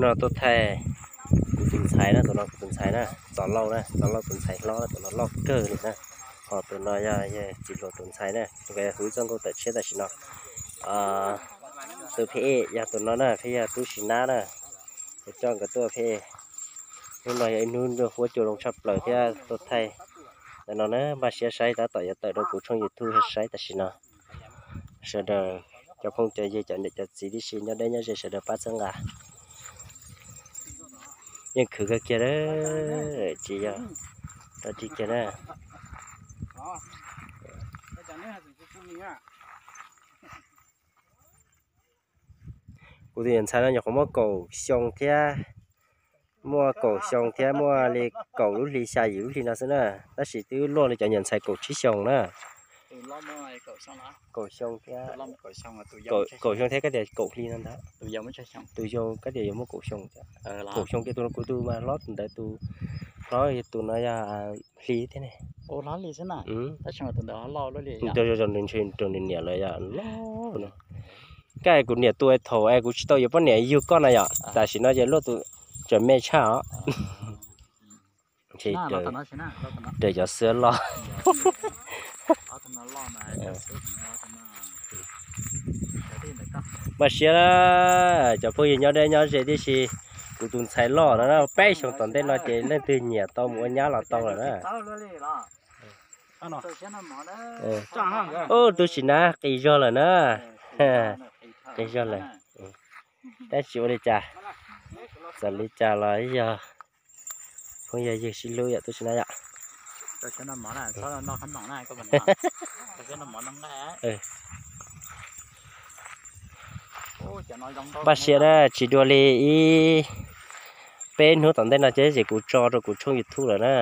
No tuaj thaij kuv tus ntxhais na, tus no kuv tus ntxhais na, Txos Lauj na, Txos Lauj tus ntxhais hlob, tus no loj kawg li na. Ho tus no yog txiv hluas tus ntxhais na, tus nkawd yog hu txoj nkauj tawm tshiab tam sim no. Tus pheb yog tus no na, pheb yog tub Sis Nab na, kuv coj nkawd tuaj pheb. Hnub no yog ib hnub nruab huab cua zoo tshaj plaws thiab tuaj thaij ntawm no na, npaj siab saib tab tom yuav tawm rau kuv tshooj YouTube saib tam sim no. Sawv daws cov phooj cov ywg cov niam cov txiv tib si nyob deb nyob ze sawv daws pab txhawb nqa. Yeej khwv kawg kiag, tsis yog dog dig kiag na. Kuv tus niam ntxhais no nyuam qhuav muaj kaum xyoo thiab, muaj kaum xyoo thiab muaj li kaum lub hli xya yim lub hli no xwb na, tab sis twb luaj li cov niam ntxhais kaum tsib xyoos na. Kaum xyoo thiab, kaum xyoo thiab kab tias kaum hli no ntag. Tus yau kab tias yuav muaj kaum xyoo, kaum xyoo kiag. Tus no kuv tus mas hlob tus ntawd, tus hlob tus no yog hli thiab ne. Tus zoo zoo nws ntshe rau nws niam lawm yom, loj no. Koj kuv niam tus thaum es kuv tsis tau yuav poj niam yug koj na yom, tam sim no ces luaj tus tseem me tshaj os. Raws cov xwab loj. Npaj siab na, cov phooj ywg nyob deb nyob ze tib si, kuv tus ntxhais loj no na, peb xyoos tom ntej no ces leej twg nyiam tau mus ua nyab los tau lawm na. Ub, tub Sis Nab qis zog lawm na. Qis zog lawm. Tab sis ua li cas, txawm li cas los yog phooj yog ywg sib hlub yom tub Sis Nab yom. Npaj siab na, tsis dua li ib peb hnub tom ntej no ces kuv tso rau kuv tshooj YouTube lawm na.